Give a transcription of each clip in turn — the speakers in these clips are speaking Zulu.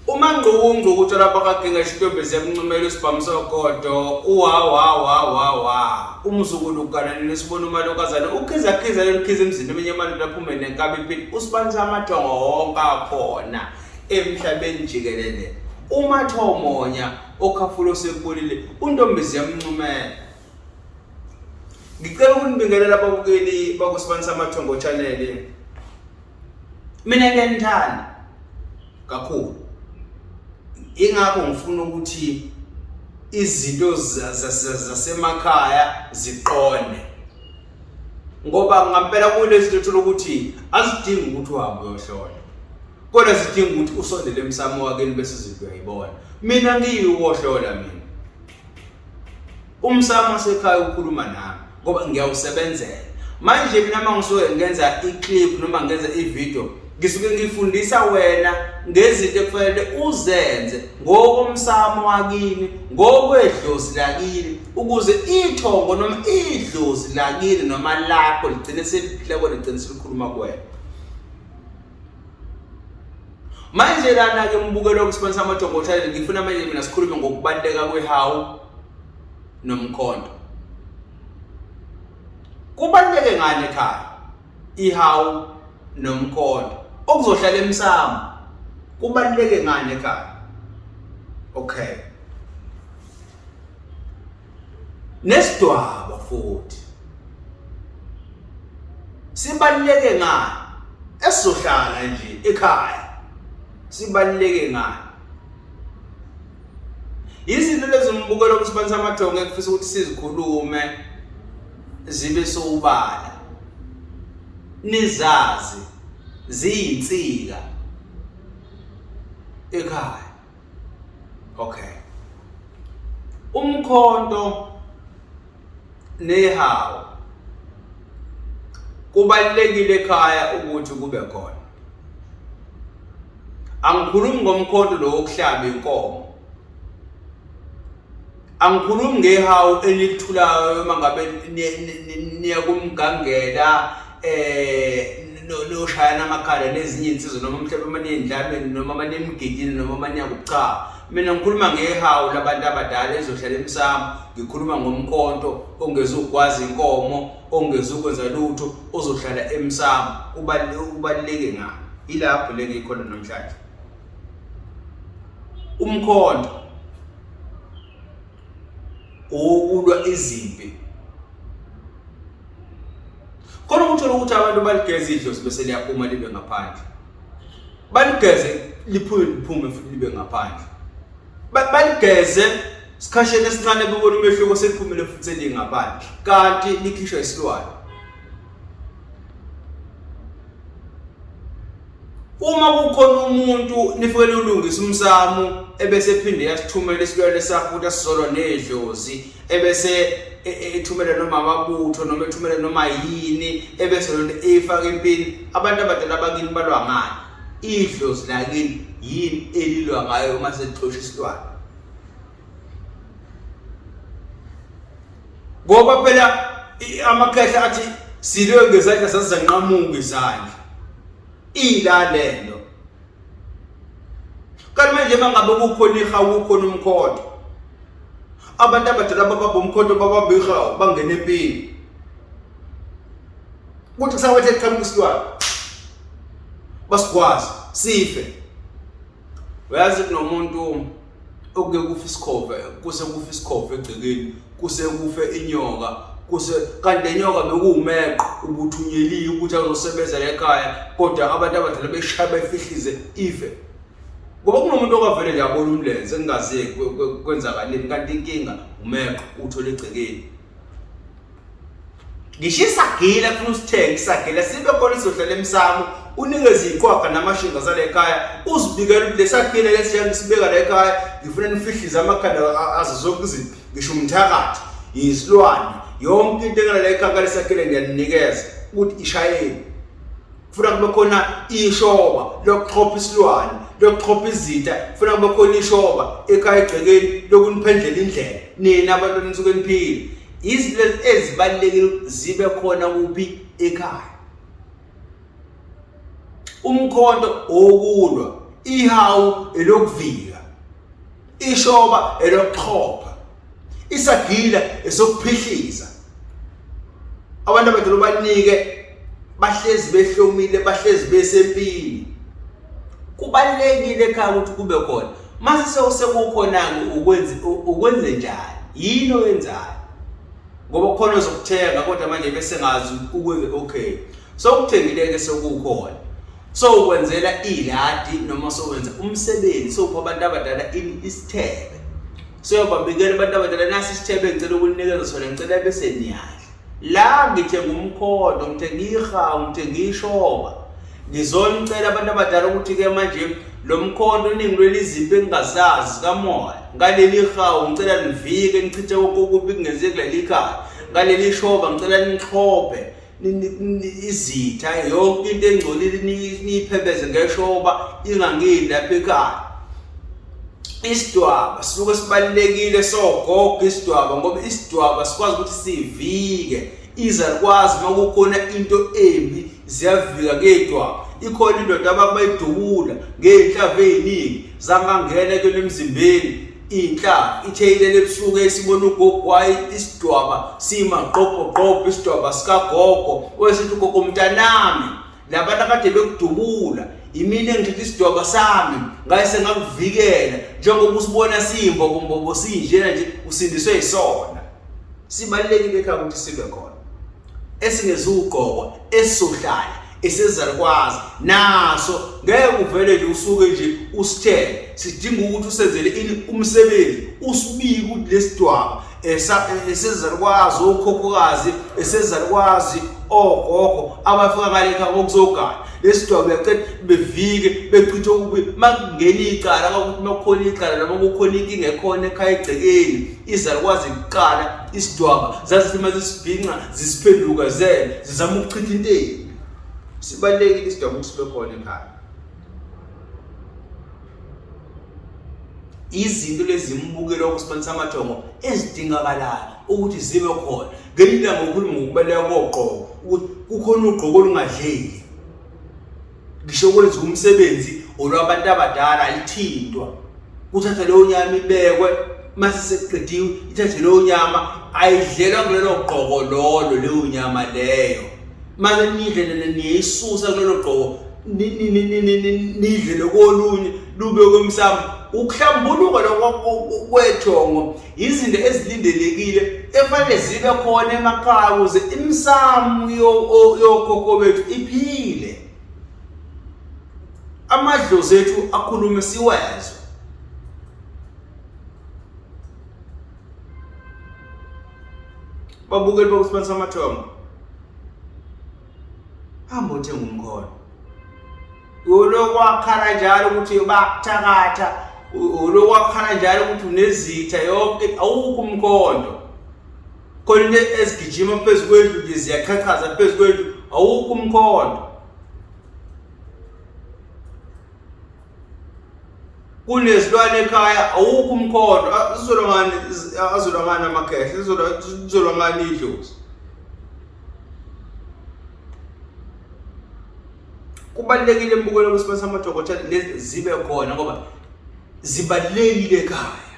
Uma ngqukungquku utshela bakaginga ishintombi ziyamncumela isibhamu sogodo uwa wa wa wa wa umzukulu ugananile sibona umalokazane ukhiza khiza leli khiza emzini eminye amadoda aphume nenkabi iphili usibanisa amathongo wonke akhona emhlabeni jikelele umathomonya okhafula osekulile untombi ziyamncumela. Ngicela ukunibingelela ababukeli bakuSibani Samathongo channel. Mina ngiyanithanda kakhulu. Ingakho ngifuna ukuthi izinto zasemakhaya ziqonde. Ngoba ngampela kulezi zinto uthola ukuthi azidingi ukuthi uhambe uyohlola. Kodwa zidinga ukuthi usondele emsamo wakini bese izinto uyayibona. Mina ngiyiwohlola mina. Umsamo wasekhaya ukhuluma nami ngoba ngiyawusebenzela. Manje mina uma ngisuke ngenza i-clip noma ngenza i-video ngisuke ngifundisa wena ngezinto ekufanele uzenze ngokomsamo wakini ngokwedlozi lakini ukuze ithongo noma idlozi lakini noma lakho ligcine seliphila kwena ligcine selikhuluma kuwena. Manje lana ke mbukelo wokusponsor amajongo channel ngifuna manje mina sikhulume ngokubaluleka kwehawu nomkhonto. Kubaluleke ngani ekhaya ihawu nomkhonto okuzohlala emsamo kubaluleke ngani ekhaya? Okay. Nesidwaba futhi sibaluleke ngani esizohlala nje ekhaya sibaluleke ngani izinto lezi umbukelo kusibani samathongo ekufisa ukuthi sizikhulume zibe sobala nizazi ziyinsika ekhaya. Okay. Umkhonto nehawu kubalulekile ekhaya ukuthi kube khona. Angikhulumi ngomkhonto lo wokuhlaba inkomo. Angikhulumi ngehawu enilithulayo uma ngabe niya kumgangela eh noshayana amakhala nezinye insizwa noma mhlawumbe uma niyendlameni noma uma niyemgidini noma uma niya kucha mina ngikhuluma ngehawu labantu abadala ezohlala emsamo ngikhuluma ngomkhonto ongezukwazi inkomo ongezukwenza lutho ozohlala emsamo kubaluleke ngani ilapho le ngikhona namhlanje umkhonto owokulwa izimpi khona ukuthola ukuthi abantu baligeza idlozi bese liyaphuma libe ngaphandle baligeze liphume liphume futhi libe ngaphandle baligeze sikhasheni esincane bebona umehluko seliphumile futhi selingaphandle kanti likhishwa isilwane. Uma kukhona umuntu nifike nilungise umsamo ebese ephinde yasithumela isilwane sakho ukuthi asizolwa nedlozi ebese e, e, ethumela noma amabutho noma ethumela noma yini ebese lonto eyifaka empini abantu abadala bakini balwa ngani idlozi lakini yini elilwa ngayo uma selixosha isilwane ngoba phela amakhehla athi silwe ngezandla sazanqamuka izandla ila lento kanti manje mangabe kukhona ihawu kukhona umkhonto abantu abadala babamba umkhonto babamba ihawu bangena empini kuthi kusawethe qhamuka isilwane basigwazi sife. Uyazi kunomuntu okuke kufe isikhova kuse kufe isikhova egcekeni kuse kufe inyoka kuse kanti le nyoka bekuwumeqo ubuthunyeliwe ukuthi azosebenza la ekhaya kodwa abantu abadala beshaya befihlize ife ngoba kunomuntu okavele nje abona umlenze kungaziye kwenzakaleni kanti inkinga umeqo uthole egcekeni. Ngisho isagila kufuna usithenge isagila sibe khona sizohlala emsamo unikeze iqwaga namashinga zale ekhaya uzibikele ukuthi lesagila lesi ngisibeka la ekhaya ngifuna nifihlize amakhanda azo zonke izinto ngisho umthakathi izilwane yonke into engala la ekhaya lesagila ngiyaninikeza ukuthi ishayeni Kufuna kube khona ishoba lokuxhopha isilwane, lokuxhopha izitha, kufuna kube khona ishoba ekhaya egcekeni lokuniphendlela indlela nina abantu nisuke niphile. Izinto ezibalulekile zibe khona kuphi ekhaya. Umkhonto owokulwa. Ihawu elokuvika, ishoba elokuxhopha, isagila esokuphihliza. Abantu abadala banike bahlezi behlomile, bahlezi besempini. Kubalulekile ekhaya ukuthi kube khona. Mase sekukhona-ke ukwenze ukwenze njani? Yini oyenzayo? Ngoba kukhona ozokuthenga kodwa manje bese ngazi ukwenze okay. Sowukuthengile-ke sekukhona. Sowukwenzela iladi noma sowenza umsebenzi sowupha abantu abadala ini isithebe. Seyobabikela abantu abadala nasi isithebe ngicela ukunikeza sona ngicela bese niyadla. La ngithenga umkhondo, ngithenga ihawu, ngithenga ishoba. Ngizonicela abantu abadala ukuthi-ke manje lo mkhonto ningilwela izimpi engingazazi zikamoya. Ngaleli hawu ngicela nivike nichithe konke okubi kungenzeki kuleli khaya. Ngaleli shoba ngicela nixhophe izitha yonke into engcolile niyiphebeze ngeshoba ingangeni lapha ekhaya. Isidwaba sisuke sibalulekile sogogo isidwaba ngoba isidwaba sikwazi ukuthi sivike izalikwazi uma kukhona into embi ziyavika ngedwaba. Ikhona indoda ababayidubula ngey'nhlavu ey'ningi zangangena kuyona emzimbeni iy'nhlavu ithe ilele ebusuku esibona ugogo wayo isidwaba simagqobhoqobho isidwaba sikagogo wesithi ugogo mntanami labantu akade bekudubula imina engithatha isidwaba sami ngaye sengakuvikela njengoba usibona siyimbobombobo sinjena nje usindiswe yisona. Sibalulekile ekhaya ukuthi sibe khona esingezugqokwa esizohlala esezalukwazi naso ngeke uvele nje usuke nje usithele sidinga ukuthi usenzele ini umsebenzi usibike ukuthi lesidwaba esezalukwazi okhokhokazi esezalukwazi ogogo abafika ngale ekhaya ngokuzogana lesidwaba uyacela bevike bechithe okubi makungena icala kwakuthi makukhona icala noma kukhona inkinga ekhona ekhaya egcekeni izalukwazi kuqala isidwaba zazithi uma zisibhinca zisiphenduka zele zizama ukuchitha into embi. Sibalulekile isidwaba ukuthi sibe khona ekhaya. Izinto lezi imbukelo kusibani samathongo ezidingakalayo ukuthi zibe khona. Ngelinye ilanga ukhuluma ngokubaluleka kogqoko ukuthi kukhona ugqoko olungadleki. Ngisho kwenziwa umsebenzi olwabantu abadala alithintwa. Kuthathwa leyo nyama ibekwe mase sekuqediwe ithathe leyo nyama ayidlelwa kulelo gqoko lolo leyo nyama leyo. Mase nidle nina niyayisusa kulelo gqoko nidlele kolunye lube kwemsamo. Ukuhlambuluka lokho kwethongo izinto ezilindelekile efanele zibe khona emakhaya ukuze imisamo yokhokho bethu iphile. Amadlozi ethu akhulume siwezwe. Babukeli bokusibani samathongo, hamba uthenga umkhono. Ulokhu wakhala njalo ukuthi bakuthakatha, ulokhu wakhala njalo ukuthi unezitha yonke, awukho umkhondo. Khona into ezigijima phezu kwendlu nje ziyaqhaqhaza phezu kwendlu, awukho umkhondo. Kunezilwane ekhaya, awukho umkhondo. Azolwa ngani, azolwa ngani amakhehla, izolwa ngani idlozi. Kubalulekile embukweni kwesibani samadokotela lezi zibe khona ngoba zibalulekile ekhaya.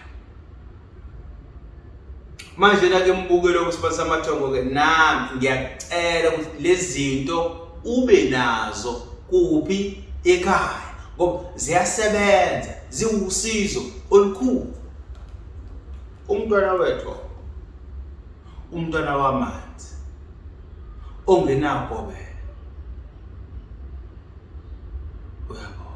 Manje la ke mbukelo kwesibani samathongo ke nami ngiyakucela ukuthi lezi zinto ube nazo kuphi ekhaya ngoba ziyasebenza ziwusizo olukhulu. Umntwana wethu umntwana wamanzi ongenagobela uyabona.